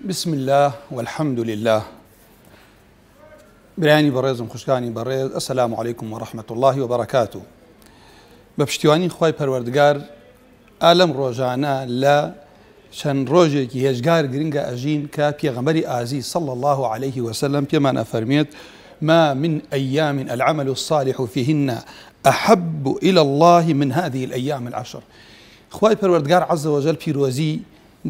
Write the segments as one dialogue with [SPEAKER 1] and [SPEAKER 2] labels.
[SPEAKER 1] بسم اللە والحمد للە برایانی بەڕێزم خوشکانی بەڕێز السلام علیکم و رحمة اللە و بەرەکاتو بە پشتیوانی خوای پەروەردگار ئا لەم ڕۆژانە لە چەند ڕۆژێکی هێجگار گرنگە ئەژین کە پێغەمبەری ئازیز صلی الله علیه وسلم پێمان ئەفەرمێت ما من أيام العمل الصالح فيهن أحب إلى الله من هذه الأيام العشر خوای پەروەردگار عز وجل پیرۆزی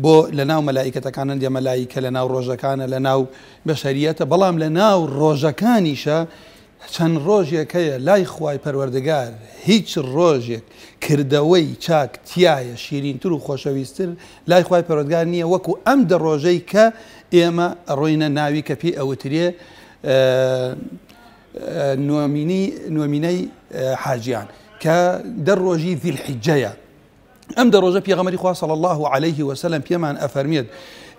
[SPEAKER 1] بۆ لەناو مەلائیکەتەکان هەندێ مەلائیکە لەناو ڕۆژەکانە لەناو بەشەریەتە بەڵام لەناو ڕۆژەکانیشە چەند ڕۆژێک هەیە لای خوای پەروەردگار هیچ ڕۆژێک کردەوەی چاک تیایە شیرینتر و خۆشەویستر لای خوای پەروەردگار نییە وەکو ئەم دە ڕۆژەی کە ئێمە ئەڕۆینە ناوی کە پێی ئەوترێ نۆمینی نۆمینەی حاجیان کە دە ڕۆژی ذیلحیجەیە. ئەم دە ڕۆژە پێغەمبەری خوا صلی اللە علیه وسلم پێمان ئەفەرمێت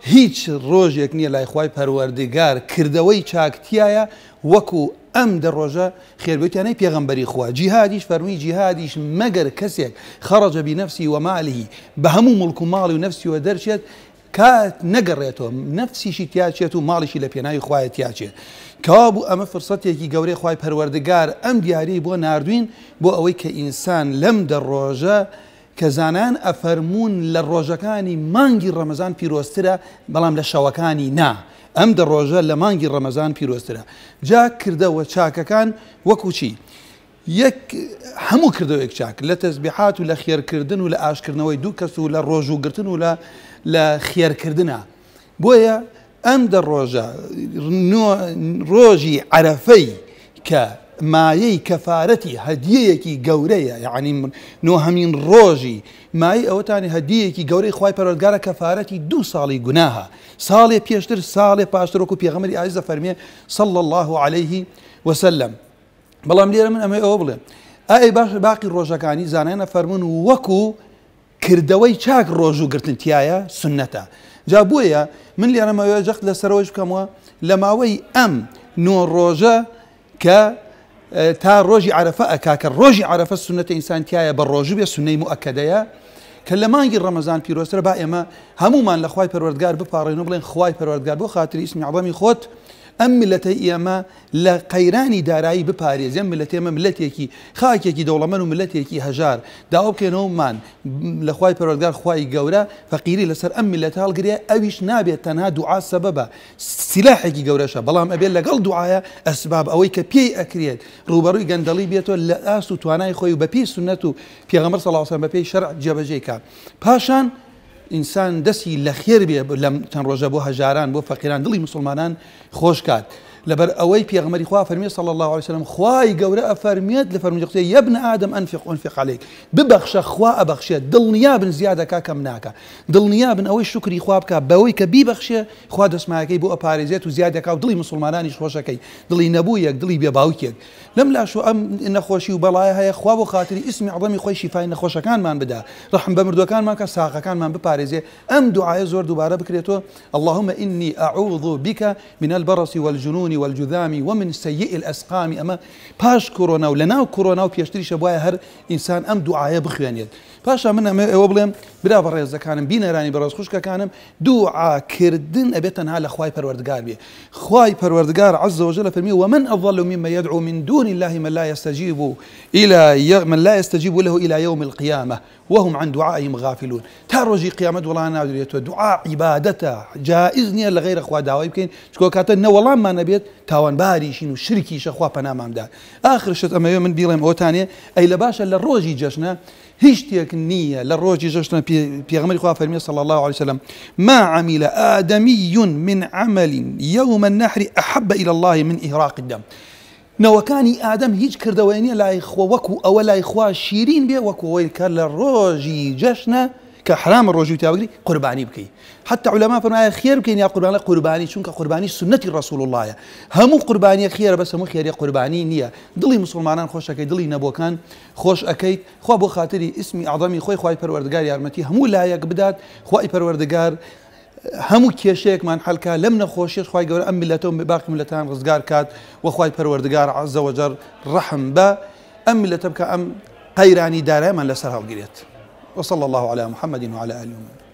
[SPEAKER 1] هیچ ڕۆژێک نییە لای خوای پەروەردگار کردەوەی چاک تیایە وەکو ئەم دە ڕۆژە خێربێتیانەی پێغەمبەری خوا جیهادیش فەرمووی جیهادیش مەگەر کەسێک خەڕەجە بنفسه وماله بە هەموو مڵک و ماڵی و نەفسیەوە دەرچێت کات نەگەڕێتەوە نەفسیشی تیاچێت و ماڵیشی لە پێناوی خوایە تیاچێت کەوابوو ئەمە فرسەتێکی گەورەی خوای پەروەردگار ئەم دیاریەی بۆ ناردوین بۆ ئەوەی کە ئینسان لەم دە ڕۆژە کە زانایان ئەفەرموون لە ڕۆژەکانی مانگی ڕەمەزان پیرۆزترە بەڵام لە شەوەکانی نا ئەم دە ڕۆژە لە مانگی ڕەمەزان پیرۆزترە جا کردەوە چاکەکان وەکو چی؟ یەک هەموو کردەوەیەک چاک لە تەسبیحات و لە خێرکردن و لە ئاشکردنەوەی دوو کەس و لە ڕۆژوو گرتن و لە لە خێرکردنە بۆیە ئەم دە ڕۆژە ڕۆژی عەرەفەی کە مایەی کەفارەتی هەدیەیەکی گەورەیە یعنی نۆهەمین ڕۆژی مایەی ئەوەتانی هەدیەیەکی گەورەی خوای پەروەردگارە کەفارەتی دوو ساڵی گوناهە ساڵێ پێشتر ساڵێ پاشتر وەکو پێغەمبەری ئازیز دەفەرمێ صلی الله علیه وسلم بەڵام لێرە من ئەمەی ئەوە بڵێم ئەی باش باقی ڕۆژەکانی زانایان ئەفەرموون وەکو کردەوەی چاک ڕۆژوو گرتن تایە سنەتە جا بۆیە من لێرەمەوێ جەخت لەسەرەوەش بکەمەوە لە ماوەی ئەم نۆ ڕۆژە کە تا ڕۆژی عرفە ئەکا کە ڕۆژی عرفە سنەتە ئینسان تایە بە ڕۆژوو بێ سنەی موئەکەدەیە کە لە مانگی ڕەمەزان پیرۆزترە با ئێمە هەمومان لە خوای پەروەردگار بپاڕێن و بڵێن خوای پەروەردگار بۆ خاتری ئیسمی عەزەمی خۆت ئەم میللەتەی ئێمە لە قەیرانی دارایی بپارێزی، ئەم میللەتەی ئێمە میللەتێکی خاکێکی دەوڵەمەن و میللەتێکی هەژار، داوا بکەینەوە مان لە خوای پەروەردگار خوای گەورە فەقیری لەسەر ئەم میللەتە هەڵگرێ، ئەویش نابێت تەنها دوعا سەبەبە سیلاحێکی گەورەشە، بەڵام ئەبێت لەگەڵ دوعایە ئەسباب ئەوەی کە پێی ئەکرێت ڕووبەڕووی گەندەڵی بێتەوە لە ئاست و توانای خۆی و بەپێی سوننەت و پێغەمبەر صلی اللە علیه وسلم بەپێی شەرع جێبەجێی کا پاشان ئینسان دەستی لە خێر بێ لەم چەند ڕۆژە بۆ هەژاران بۆ فەقیران دڵی موسڵمانان خۆش کات لەبەر ئەوەی پێغەمبەری خوا فەرمی صلی الله علیه وسلم خوای گەورە ئەفەرمێت لە فەرموودەی قودسی یا ابن آدم انفق انفق عليك ببەخشە خوا ئەبەخشێت دڵنیا بن زیادەکا کەم ناکا دڵنیا بن ئەوەی شوکری خوا بکا بەوەی کە بیبەخشێ خوا دەسمایەکەی بۆ ئەپارێزێت و زیادەکا و دڵی موسڵمانانیش خۆشەکەی دڵی نەبوویەک دڵی بێ باوکێک لەم لاشۆ ئەم نەخۆشی و بەڵایە هەیە خوا بۆ خاتری ئیسمی عەزەمی خۆی شیفای نەخۆشەکانمان بدا ڕەحم بە مردوەکانمان کە ساغەکانمان بپارێزێ ئەم دوعایە زۆر دووبارە بکرێتەوە اللهم إني أعوذ بك من البرص والجنون والجذام ومن سيء الأسقام ئەمە پاش کۆرۆنا و لەناو کۆرۆنا و پێشتریشە بوایە هەر ئینسان ئەم دوعایە بخوێنێت پاشان من ئەمەوێ ئەوە بڵێم برا بەڕێزەکانم بینەرانی بەڕێز خوشکەکانم دوعا کردن ئەبێت تەنها لە خوای پەروەردگار بێ خوای پەروەردگار عز وجل فەرمی ومن أضل ممن يدعو من دون الله من لا يستجيب إلى من لا يستجيب له إلى يوم القيامة وهم عن دعائهم غافلون تا ڕۆژی قیامەت وەڵام نادرێتەوە دوعا عیبادەتە جائز نییە لە غەیرە خوا داوای بکەین چکۆ کاتە نە وەڵاممان نەبێت تاوانباریشین و شرکیشە خوا پەنامان بدات ئاخر شت ئەمەوێ من بیڵێم ئەوتانێ ئەی لە باشە لە ڕۆژی جەژنە هیچ شتێک نییە لە ڕۆژی جەژنە پێغەمبەری خوا فەرمی صلی الله علیه وسلم ما عمل آدمی من عمل يوم النحر أحب إلى الله من إهراق الدم نەوەکانی ئادەم هیچ کردەوەی نییە لای خوا وەکو ئەوە لای خوا شیرین بێ وەکو ئەوەی کە لە ڕۆژی جەژنە کە حرامە ڕۆژی تیا بگری قوربانی بکەی حتی علەما فەرمایە خێر بکەین یا قوربان قوربانی چونکە قوربانی سوننەتی ڕەسوڵ اللهە هەموو قوربانیە خێرە بەس هەموو خێری قوربانی نییە دڵی مسلمانان خۆشەکەی دڵی نەبووەکان خۆش ئەکەیت خوا بۆ خاتری ئیسمی ئەعظەمی خۆی خوای پەروەردگار یارمەتی هەموو لایەک بدات خوای پەروەردگار هەموو کێشەیەکمان حەل کا لەم نەخۆشیەش خوای گەورە ئەم میللەتە و باقی میللەتان ڕزگار کات و خوای پەروەردگار عز وجل ڕەحم بە ئەم میللەتە بکا ئەم قەیرانی دارایمان لەسەر هەڵگرێت وصلى الله على محمد وعلى آله ومن.